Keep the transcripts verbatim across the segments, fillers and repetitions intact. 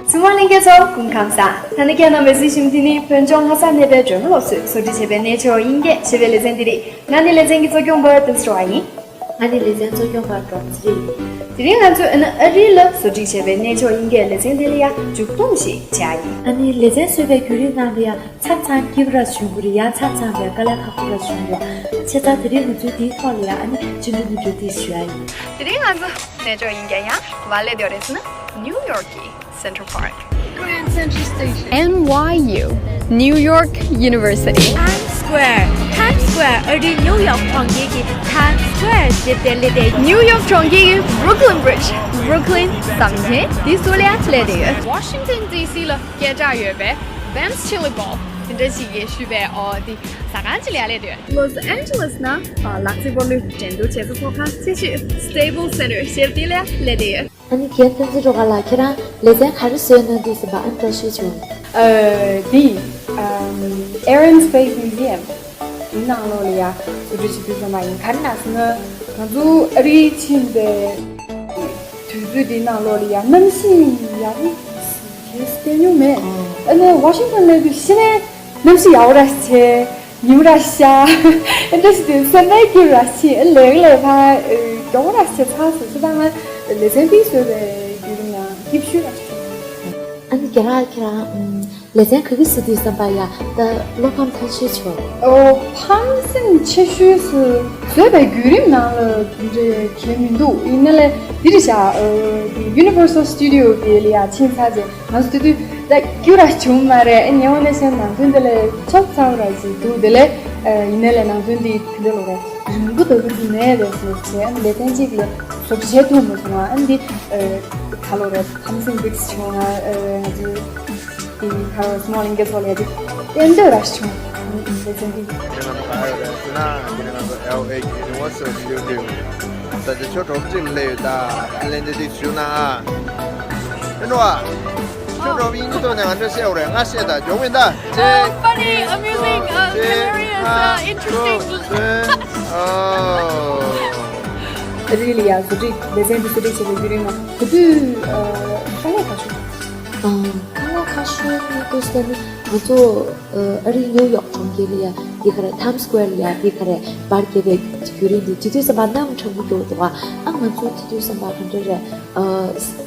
གཟིགས་མོ་བ་ལྷན་རྒྱས་ཚོ་སྐུ་ཁམས་བཟང་། ད་ནི་ཁྱེད་རྣམ་པས་གཟིགས་བཞིན་འདི་ནི་བོད་ལྗོངས་ལྷ་ས་གནས་པའི་སྒྲོལ་མ་སློབ་གསོས་བཟོ་སྒྲིག་བྱས་པའི་གནས་མཆོག་དབྱིན་སྐད་ཞེས་པའི་ལེ་ཚན་འདི་རེད། ང་ནི་ལེ་ཚན་གྱི་གཙོ་སྐྱོང་པ་ཏུན་སྲོ་བ་ཡིན། ང་ནི་ལེ་ཚན་གཙོ་སྐྱོང་པ་སྒྲོལ་མ་ཚེ་རིང་ཡིན། དེ་རིང་ང་ཚོས་ཨ་ནི་ཨ་རི་ལ་བཟོ་སྒྲིག་བྱས་པའི་གནས་མཆོག་དབྱིན་སྐད་ལེ་ཚན་འདི་ལ་ཡང་མཇུག་སྡོམ་ཞིག་བྱ་ཡིན། ཨ་ནི་ལེ་ཚན་བཟོས་པའི་བརྒྱུད་རིམ་ནང་ལ་ཡང་མཚམས་མཚམས་སྐྱིད་པོ་ར་བྱུང་གི་རེད། ཡང་མཚམས་མཚམས་ལ་དཀའ་ལས་ཁག་པོ་ར་བྱུང་གི་རེད། བྱས་ཙང་དེ་རིང་ང་ཚོས་འདིའི་ཐོག་ལ་ཡང་ཨ་ནི་སྤྱི་འཐུས་ནས་གྲོས་བསྡུར་ཞུ་ཡ་ཡིན། དེ་རིང་ང་ཚོ་གནས་མཆོག་དབྱིན་སྐད་ཡང་ག་པར་སླེབས་བསྡད་ཡོད་རེད་ཟེར་ན། ནིའུ་ཡོག་གི་Central Park། Grand Central Station། N Y U། New York University། Times Square། Times Square། ཨ་རིའི་ནིའུ་ཡོག་གྲོང་ཁྱེར་གྱི་Times Square་ཞེས་པའི་སླེབས་བསྡད་ཡོད། ནིའུ་ཡོག་གྲོང་ཁྱེར་གྱི་Brooklyn Bridge། Brooklyn་ཟམ་ཆེན་དེའི་ཟུར་ལ་ཡང་སླེབས་བསྡད་ཡོད། Washington D C་ལ་སྐད་གྲགས་ཡོད་པའི་Vamps Chili Bowl་དེ་འདྲ་ཞིག་གིས་ཞུས་པའི་ཨོ་དེ་ཟ་ཁང་ཅིག་ལ་ཡང་སླེབས་བསྡད་ཡོད། Los Angeles་ནང་ལག་རྩེད་སྤོ་ལོའི་འགྲན་བསྡུར་བྱེད་ས་ཚོགས་ཁང་ཆེ་ཤོས་Staples Center་ཞེས་དེ་ལ་ཡང་སླེབས་བསྡད་ཡོད། ཨ་ནི་རྒན་བསྟན་འཛིན་སྒྲོལ་དཀར་ལགས། ཁྱེད་རང་ལེ་ཚན་ག་རེ་བཟོས་གནང་འདུག་ཟེར་བ་ཨ་ནི་ཐུགས་རྗེ་ཆེ་ཞུ། ཨ། འདི་ཨམ་Aaron's Faith Museum་འདི་ནང་ལོགས་ལ་ཡ་བཟོ་སྒྲིག་བྱེད་དུས་ཙམ་པ་ཡིན། ག་རེ་ལབ་ཟེར་ན་ང་ཚོ་ཨ་རིའི་ཕྱིན་པའི་དུས་ཚོད་འདི་ནང་ལོགས་ལ་ཡ་གནམ་གཤིས་ཡག་པོ་གལ་སྲིད་བལྟས་མྱོང་མེད། ཨ་ནི་Washington་སླེབས་དུས་གཞི་ནས་གནམ་གཤིས་ཡག་པོ་ར་བྱས། ཉིན་ར་ཤར། ཨེ་འདྲ་ཞིག་དུས་སེམས་པའི་སྐྱིད་ར་ཤི། ཨེ་ལེགས་ལེགས་ཕ་ཨེ་མགྱོགས་ར་ཤི་ཚར་སོང་། སྤྱིར་བཏང་ང་ལེ་ཚན་འདི་བཟོས་པའི་བརྒྱུད་རིམ་ནང་སྐྱིད་ཤོས་ར་ཤི། ཨ་ནི་རྒན་ལགས་ཁྱེད་རང་ལེ་ཚན་ག་གི་བཟོ་དུས་ཙམ་པ་ཡ་ད་བློ་ཕམ་ཐག་ཆོད་བྱུང་། ཨོ་ཕངས་སེམས་ཆེ་ཤོས་སུ་བཟོས་པའི་བརྒྱུད་རིམ་ནང་ལ་དེ་འདྲའི་གལ་མི་འདུག་ཡིན་ན་ལས་འདི་རེད་བཞག་ཨོ་དེ་Universal Studio་གི་ལ་ཡ་ཕྱིན་ཚར་རྗེས། ང་ཚོ་དེ་དུས་ད་སྐྱུར་ར་བྱུང་མ་རེད། ཨེ་ཉེ་འོ་ནས་བཤད་ནང་དོན་དེ་ལས་ཆོག་ཚ་བོ་ར་ཞིག་འདུག་དེ་ལས་ཨེ་ཡིན་ནའི་ལས་ནང་དོན་དེ་དེ་འདྲ་ལོ་རེད། རིང་པོ་ད་དུང་དེ་ནས་རེད་ཟེར་བྱས། ཨ་ནི་ལེ་ཚན་གཅིག་ལ་བཟོ་བྱེད་ཐུབ་མ་སོང་། ཨ་ནི་འདི་ཨེ་ད་ལོ་རེད། ཐམ་སིན་བིག་སི་བྱུང་། ཨ་ཨེ་ང་ཚོ་དེ་ཁ་རོ་སི་མོ་ལིང་གེ་ཚོ་ལས་དེ་བསྟན་འདོད་ར་ཞིག་བྱུང་། ཨ་ནི་ལེ་ཚན་འདི། དེ་ནང་ག་ཡོད་རེད་ཟེར་ན། དེ་ནང་ང་ཚོ་L A Universal Studio་ད་ཆ་ཁྱོད་གྲོགས་གཅིག་ལ་སླེབས་ཡོད། ད་ལེན་དེ་དེ་ཞུ་ན་ཨ། ཨེ་འགྲོ་ཨ། ཁྱོད་འགྲོ་བའི་ཡིན་གྱི་ཐོག་ནས་ང་འདྲ་བཤད་འོ་རེད། ང་བཤད་ད་མགྱོགས་མིན་ད། ཅེ། Oh, funny, amusing, uh, ཅེ། Hilarious, uh, ཨ། Interesting. ཨོ། ཨ་རི་ལ་ཡ་བཟོ་སྒྲིག་ལེ་ཚན་འདི་བཟོ་སྒྲིག་བྱེད་པའི་བརྒྱུད་རིམ་ནང་དེ་དུས་ཨ་དཀའ་ལས་ཁག་ཤོས། ཨ་དཀའ་ལས་ཁག་ཤོས་ནི་ཀུ་སྟ་ནི་ང་ཚོ་ཨ་རི་ནིའུ་ཡོག་གྲོང་ཁྱེར་ལ་ཡ་འདི་ག་རེ་Times Square་ལ་ཡ་འདི་ག་རེ་པར་རྒྱབ་པའི་བརྒྱུད་རིམ་འདི་དེ་དུས་ཙམ་པ་གནམ་གྲང་མོ་འདུག་འདུག་ཨ། ང་ཚོ་དེ་དུས་ཙམ་པ་ག་འདྲ་རེད། ཨ་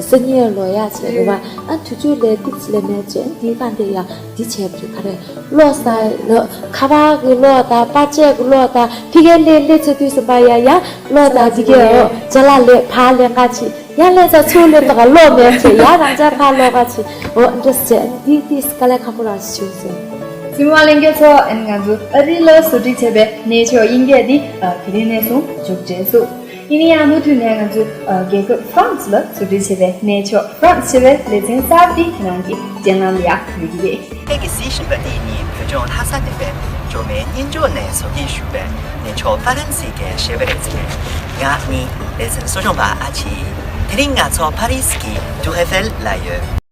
སི་ནི་ཡར་ལོ་ཡ་བྱས་རེད་བ། ཨ་དུས་ཚོད་ལས་ཏིག་ཙི་ལས་མེད་ཅེས་འདི་ག་འདི་ཡ་འདི་བྱས་པ་རེད། ག་རེ་གློག་ས་ལ་ཁ་པར་གི་གློག་དང་པར་ཆས་གི་གློག་དང་ཕི་གའི་ལས་ལས་ཚེ་དུས་ཙམ་པ་ཡ་ཡ་གློག་དང་འདི་གའི་ཨོ་ཅ་ལག་ལས་ཕར་ལས་ཀ་ཅིག་ཡ་ལས་ས་ཚུར་ལས་ད་ག་གློག་མེད་ཅེས་ཡ་རང་ཅག་ཕར་ལོག་ཀ་ཅིག་ཨོ་འདྲ་ཟེར་འདི་འདི་དཀའ་ལས་ཁག་པོ་རང་ཞིག་བྱུང་སོང་། གཟིགས་མོ་བ་ལྷན་རྒྱས་ཚོ། ཨ་ནི་ང་ཚོ་ཨ་རི་ལ་བཟོ་སྒྲིག་བྱས་པའི་གནས་མཆོག་དབྱིན་སྐད་འདི་ཨ་དེ་རིང་ནས་བཟུང་མཇུག་བསྒྲིལ་སོང་། ཡིན་ན་ཡང་མུ་མཐུད་ནས་ང་ཚོ་ཨ་རྒྱལ་ཁབ་ཧྥ་རན་སི་ལ་བཟོ་སྒྲིག་བྱས་པའི་གནས་མཆོག་ཧྥ་རན་སི་ཞེས་པའི་ལེ་ཚན་གསར་འདི་ཁྱེད་རང་གི་སྤྱན་ལམ་ལ་ཡར་ཕུལ་གྱི་རེད། ཁྱེད་ཀྱིས་གཟིགས་བཞིན་པ་འདི་ནི་བོད་ལྗོངས་ལྷ་ས་གནས་པའི་སྒྲོལ་མའི་སྙན་ཅོག་ནས་བཟོ་སྒྲིག་ཞུས་པའི་གནས་མཆོག་ཧྥ་རན་སི་སྐད་ཞེས་པ་རེད་ཟེར། ང་ནི་ལེ་ཚན་གསོ་སྦྱོང་པ་ཨ་ཕྱི། དེ་རིང་ང་ཚོ་ཕ་རི་སི་གི་ཏུར་ཨེ་ཧྥེལ་ལ་ཡོད།